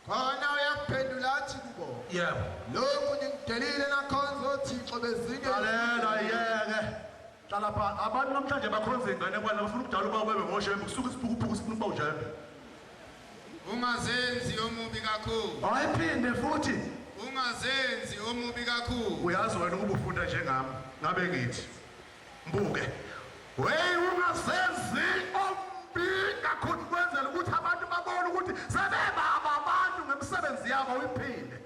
Khona uyakuphendula athi kubo. Yebo. Lokhu ningidelile nakhonza othixo bezinye. Lalela yeke. Hlala phansi. Abantu namhlanje bakhonza ingane kwana bafuna ukudala ubaba bebe ngoshembe kusuka isiphukuphuku sifuna ukuba uJembe. Ungazenzi omubi kakhulu. Ayiphinde futhi. Ungazenzi omubi kakhulu. Uyazi wena ukuba ufunda njengami ngabe ngithi mbuke. Hey ungazenzi omubi kakhulu kwenzela ukuthi abantu babone ukuthi sebebaba abantu ngemisebenzi yabo uyiphinde.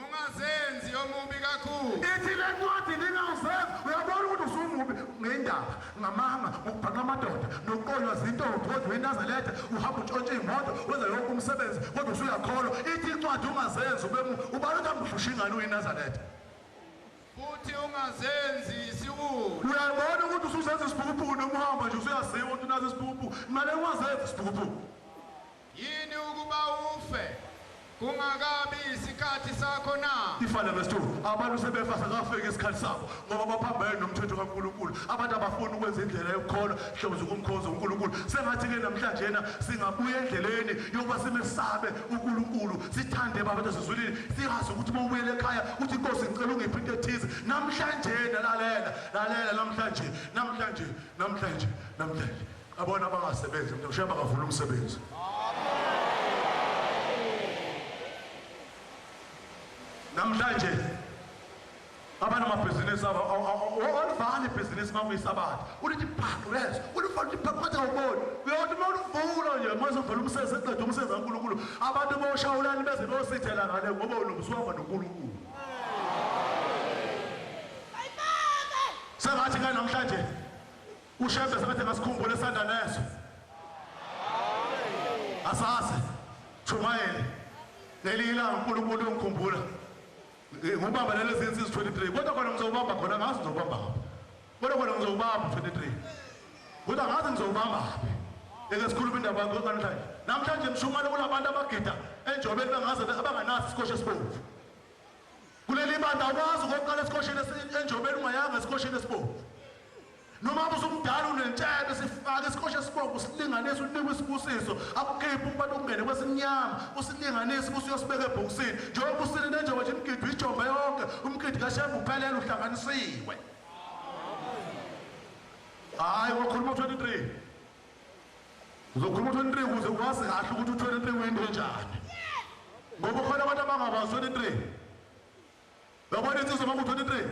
Ungazenzi omubi kakhulu. Ithi le ncwadi ningazenzi uyabona ukuthi usumubi ngendaba ngamanga ngokubhanqa amadoda nokuqonywa zintombi kodwa uyinazaletha uhamba utshontshe imoto wenza yonke umsebenzi kodwa usuyakholwa. Ithi incwadi ungazenzi ube ubani uthi amhlusha ingane uyinazaletha. Futhi ungazenzi isiwula. Uyabona ukuthi usuzenza isiphukuphuku noma uhamba nje usuyaziwa ukuthi unazo isiphukuphuku. Manje ungazenzi isiphukuphuku. Yini ukuba ufe kungakabi isikhathi sakho na? Ifana verse 2 abantu sebefa sakafika isikhathi sabo ngoba baphambene nomthetho kaNkulunkulu. Abantu abafuni ukwenza indlela yokukholwa hlobo zokumkhonza uNkulunkulu. Sengathi ke namhlanje na singabuya endleleni yokuba simesabe uNkulunkulu sithande baba ezulwini siyazi ukuthi uma ubuyele ekhaya uthi inkosi ngicela ungiphe into ethize namhlanje lalela lalela namhlanje namhlanje namhlanje namhlanje abona abangasebenzi umuntu ushaya bakavula umsebenzi. Namhlanje abanamabhizinisi abo olivale ibhizinisi uma kuyisabatha ulithi phaq leso ulifake uthi phaq ngathi awuboni uyothi uma uluvula nje uma suvela umsebenzi eqeda umsebenzi kaNkulunkulu abantu boshawulani beze beyosithela ngale ngoba wena ubusuhamba noNkulunkulu. Sengathi ke namhlanje uShembe sengathi ngasikhumbula esanda neso. Asazi Shumayeli leli ilanga uNkulunkulu uyongikhumbula ngubamba lezi insizwa 23 kodwa khona ngizobamba khona ngazi ngizobamba kodwa khona ngizobamba 23 kodwa ngazi ngizobamba phi. Eke sikhuluma indaba yakho namhlanje. Namhlanje ngishumela kulabantu abagida enjobeni bengaze abanganaso isikoshe esibomvu. Kuleli bandla awukwazi ukuqala esikosheni enjobeni ungayanga esikosheni esibomvu. Noma usumdala unentshebe sifake isikoshe esibomvu silinganise unikwe isibusiso akukhiphe umuntu ungene kwesimnyama usilinganise usiyosibeka ebhokisini njengoba usile nenjoba nje imgidi ijombe yonke umgidi kaShembe uphelele uhlanganisiwe. Hayi wakhuluma 23 uzokhuluma 23 ukuze wazi kahle ukuthi u23 uyinto enjani ngoba khona abantu abangabazi 23 uyabona insizwa uma ku-23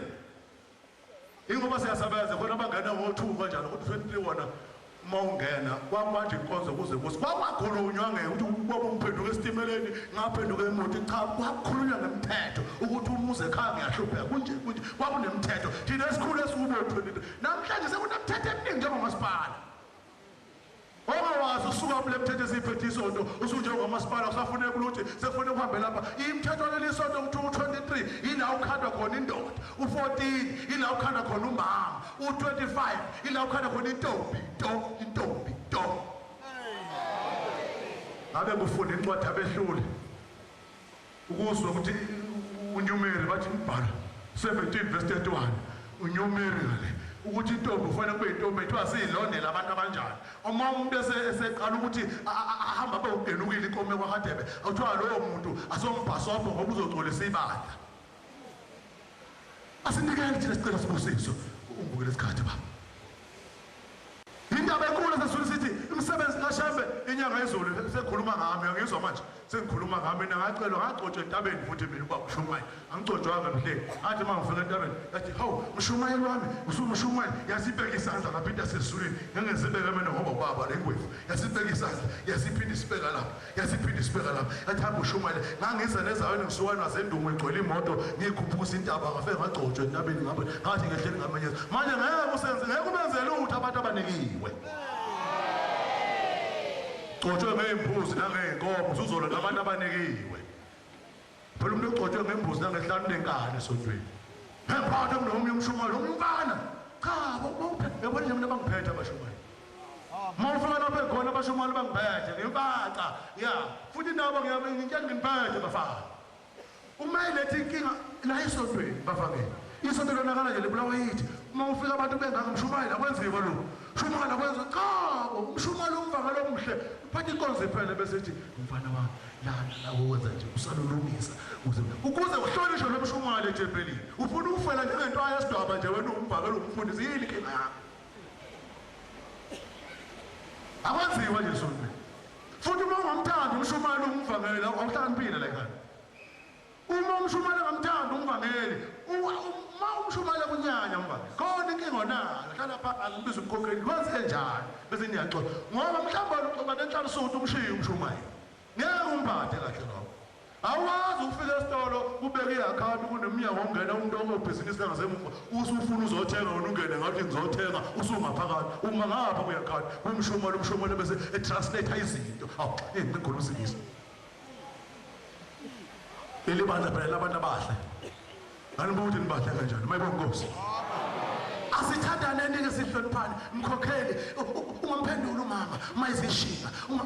ingoba siyasebenza khona abangena ngo-2 kanjalo kodwa 23 wona uma ungena kwakwanje inkonzo kuze kuze kwakwakhulunywa ngeke ukuthi ubaba ungiphenduka esitimeleni ngaphenduka emoto cha kwakhulunywa ngemthetho ukuthi umuze ekhaya ngiyahlupheka kunje kunje kwakunemthetho thina esikhulu esikubo 23 namhlanje sekunemithetho eminingi njengomasipala ongawazi usuka kule mthetho esiyiphethe isonto usunjengomasipala kusafuneka ukuthi sekufanele uhambe lapha imithetho leli sonto kuthiwa u-23 ila ukhandwa khona indoda u-14 ila ukhandwa khona umama u-25 ila ukhandwa khona intombi nto intombi nto. Ngabe kufunda incwadi abehlule ukuzwa ukuthi uNyumeri bathi imbhalo 17 verse 31 uNyumeri ngale ukuthi intombi ufanele kube intombi ethiwa siyilondela abantu abanjani uma umuntu eseqala ukuthi ahamba abe ugenukile inkomo kwaHadebe awuthiwa lowo muntu asombhasobho ngoba uzogcolisa ibandla. Asinikele thina sicela sibusiso ungibukele isikhathi baba. Indaba enkulu sesizulu sithi imisebenzi kaShembe inyanga yezulu sekhuluma ngami angizwa manje sengikhuluma ngami mina ngacelwa ngagcotshwa entabeni futhi mina uba ushumayela angigcotshwanga mhleli ngathi uma ngifika entabeni yathi hawu mshumayeli wami usumshumayeli yasibeka isandla lapha into yasezulwini ngangizibeka mina ngoba ubaba le ngwevu yasibeka isandla yasiphinda isibeka lapha yasiphinda isibeka lapha yathi hamba ushumayele ngangiza nezaweni ngisuka nasendumo igcwele imoto ngikhuphuka intaba ngafike ngagcotshwa entabeni ngabe ngathi ngehleli ngamenyeza manje ngeke usenze ngeke ubenze lutho abantu abanikiwe gcotshwe ngey'mbuzi nangey'nkomo uzuzolonda abantu abanikiwe phela umuntu ogcotshwe ngembuzi nangehlanu unenkani esontweni phephathe kunomunye umshumayeli omunye umfana cha yabona nje mina bangiphethe abashumayeli uma ufika lapho ekhona abashumayeli bangiphethe ngimfaca ya futhi nabo ngiyantshela nginiphethe bafana uma iletha inkinga la esontweni bafakele isonto lonakala nje libulawa yithi uma ufika abantu bengaka mshumayeli akwenziwa lokhu shumayela kwenziwa cha umshumayeli umvangelo omuhle uphatha inkonzo iphele bese ethi mfana wami lana la wenza nje usalulungisa ukuze uhlonishwe lo mshumayeli ethempelini ufuna ukufela njengento yesidwaba nje wena umvangelo umfundisi yini inkinga yakho akwenziwa nje esontweni futhi uma ungamthandi umshumayeli umvangeli awuhlakaniphile la ekhaya uma umshumayeli engamthandi umvangeli uma umshumayeli kunyanya umvangeli khona inkinga onayo hlala phansi ngibiza umkhokheli wenze njani bese niyaxoxa ngoba mhlawumbe uxoxa nenhlalisuthi umshiye umshumayeli ngeke umphathe kahle lokho Awazi ukufika esitolo kubeke i-akhawunti kunomnyango ongena umuntu ongobhizinisi langasemuva usufuna uzothenga wena ungene ngathi ngizothenga usungaphakathi uma ngapha kwi-akhawunti kumshumela umshumela bese etranslate izinto awu ngikhuluma isingisi leli bandla phela labantu abahle nganibuka ukuthi nibahle kanjani mayibonga inkosi asithandaneni ke sihloniphane mkhokheli ungamphendula umama uma izishinga uma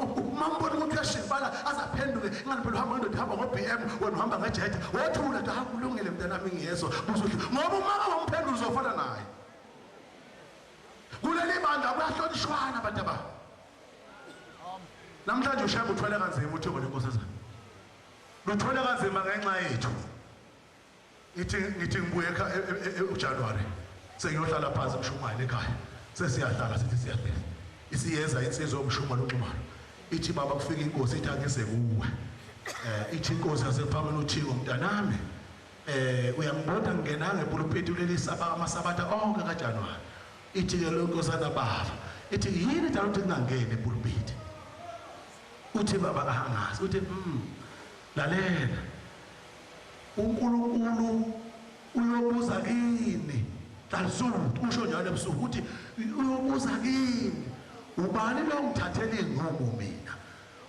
umbona ukuthi uyashibala azaphenduke ingani phela uhamba ngendoda ihamba ngo-BM wena uhamba ngejeti wothula nto hawu kulungile mntanami ngiyezwa busuhle ngoba umama wamphendula uzofana naye kuleli bandla kuyahlonishwana abantu ababa namhlanje ushembe uthwele kanzima uthingo lenkosazana luthwele kanzima ngenxa yethu ngithi ngibuye uJanuary sengiyohlala phansi mshumayela ekhaya sesiyahlala sithi siyahlala isiyeza insizwa yomshumayela uNxumalo ithi baba kufika inkosi ithi angize kuwe ithi inkosi yasephameni uthingo mntanami Uyangibona ngingena ngepulpiti kuleli sabaka amasabatha onke kaJanuwari. Ithi-ke lo nkosana baba, ithi yini dala ukuthi ngingangeni epulpiti? Uthi baba angazi, uthi lalela. uNkulunkulu uyobuza kini Dalisudu usho njalo ebusuku uthi uyobuza kini ubani lo ngithathela inqumo mina?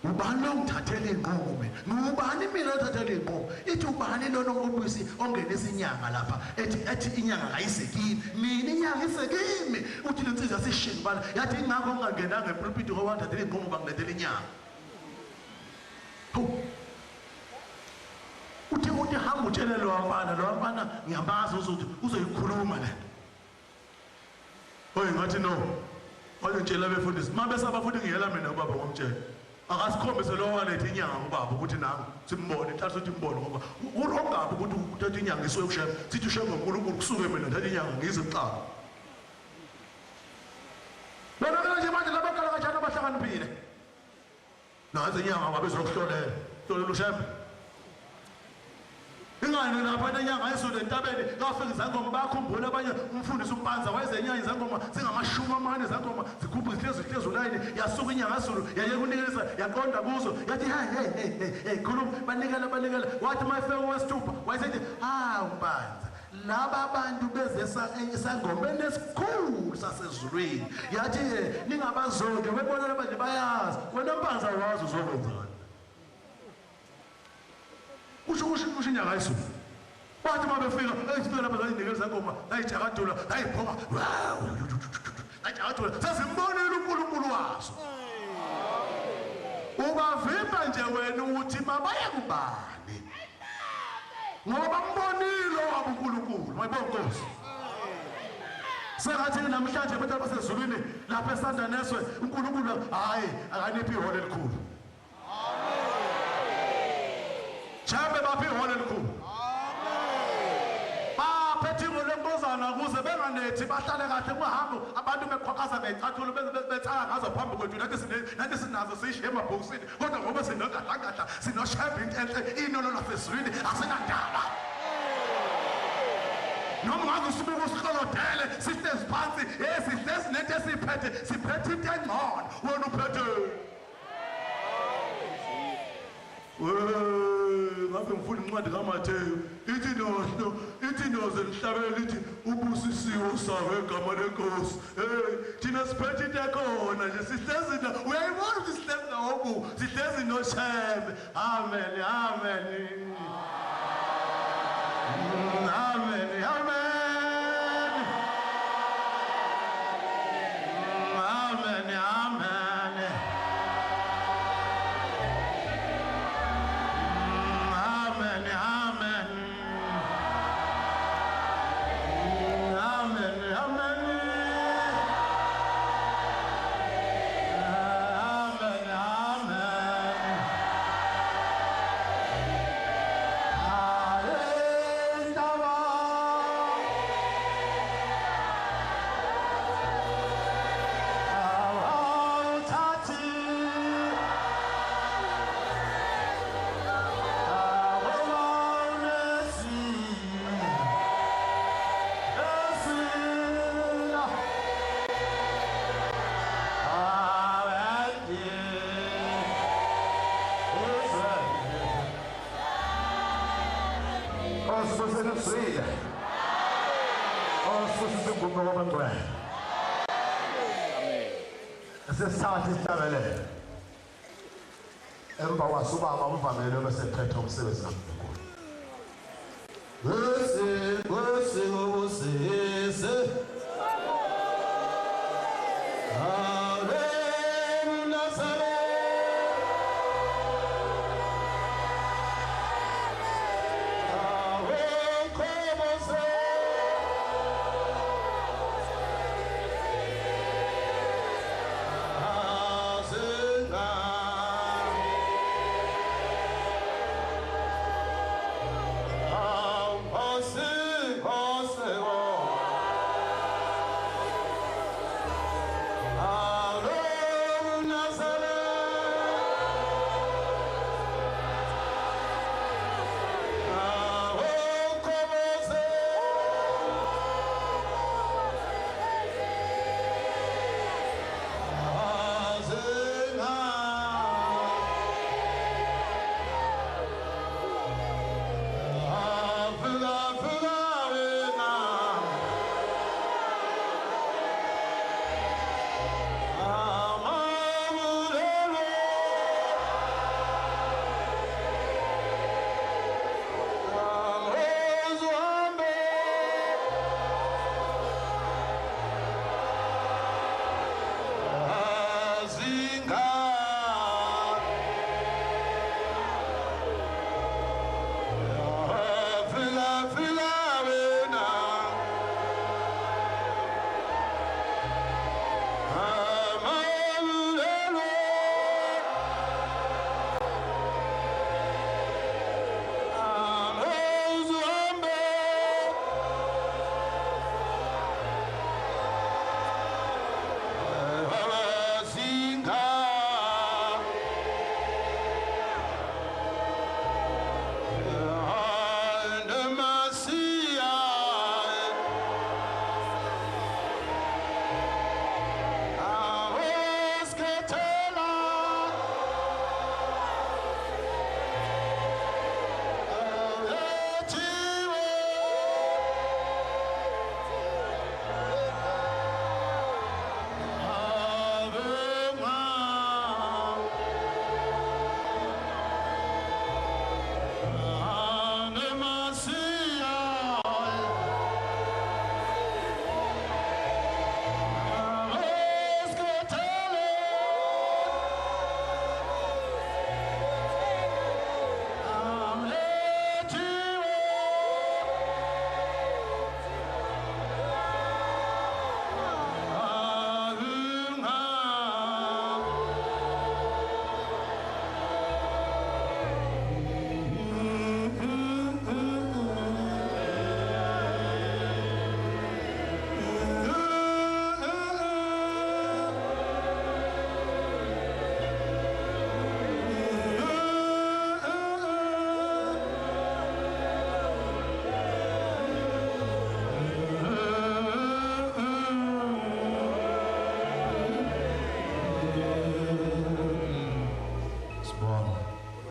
Ubani lo ngithathela inqumo mina? Ngubani mina othathela inqumo? Ithi ubani lona obuyisi ongenisa inyanga lapha ethi inyanga kayisekimi mina inyanga isekimi. Uthi lensizwa sishini bala yathi ingakho ungangenanga epulpiti ngoba ngithathela inqumo bangilethela inyanga. Uthi uthi hamba utshele lo mfana ngiyamazi uzothi uzoyikhuluma le nto. Oy ngathi no. Wayongitshela abefundisi mabese abafundi ngiyela mina ubaba ngomtshela. Akasikhombise lo walethe inyanga ubaba ukuthi nami simbone inhlanhla ukuthi imbone ngoba urongabi ukuthi uthatha inyanga isuke kushembe sithi ushembe uNkulunkulu kusuke mina ngithatha inyanga ngize kuqala. Bona nje manje labaqala kanjani abahlakaniphile. Nazi inyanga babezokuhlolela. Hlolela ushembe. Ingane lapha inyanga izulu entabeni kafika izangoma bakhumbula abanye umfundisi uMpanza wayezenyanya izangoma zingamashumi amane izangoma zikhupha zihlezi zihlezi ulayini yasuka inyanga izulu yayeka unikelisa yaqonda kuzo yathi hey hey hey hey hey khuluma banikela banikela wathi mayifika wesithupha wayesethi ha uMpanza laba abantu beze esangomeni esikhulu sasezulwini yathi ningabazonke bebona labanje bayazi wena Mpanza wazi uzokwenzani. Kusho kusho inyanga izulu. Bathi uma befika ezifika lapha zayinikela izangoma zayijakadula zayibhonga zayijakadula sezimbonile uNkulunkulu wazo. Ubavimba nje wena ukuthi mabaye kubani ngoba bambonile owabo uNkulunkulu. Mayibonga Nkosi. Sengathi namhlanje abantu abasezulwini lapha eSandaneswe uNkulunkulu hayi akaniphi iholo elikhulu. Jambe baphi iholo elikhulu. Baphethe iholo lenkosana ukuze benganethi bahlale kahle kuhambo abantu bekhwakaza ngecathulo betsaka ngazo phambi kwethu nathi sinazo sishiye emabhokisini kodwa ngoba sinogadlagadla sinoshembe into enhle inono lasezulwini asinandaba. Noma ngaze usubuka usihlolodele sihlezi phansi sihlezi nento esiphethe siphethe into engcono wena uphethe. Ngabe ngifuna incwadi kaMathewu ithi nohlo ithi noze lihlabela lithi ubusisiwe usawe igama lenkosi. Hey thina siphethe into ekhona nje sihlezi na uyayibona ukuthi sihlezi nawobu sihlezi noShembe. Amen amen amen amen amen amen. Amen, amen. Amen, amen. Amen, amen. Alendaba. Awuthathi. Sesithatha isihlabelelo emva kwaso ubaba umvangeli obesephethe umsebenzi kaNkulunkulu. Nkosi, Nkosi, ubusise.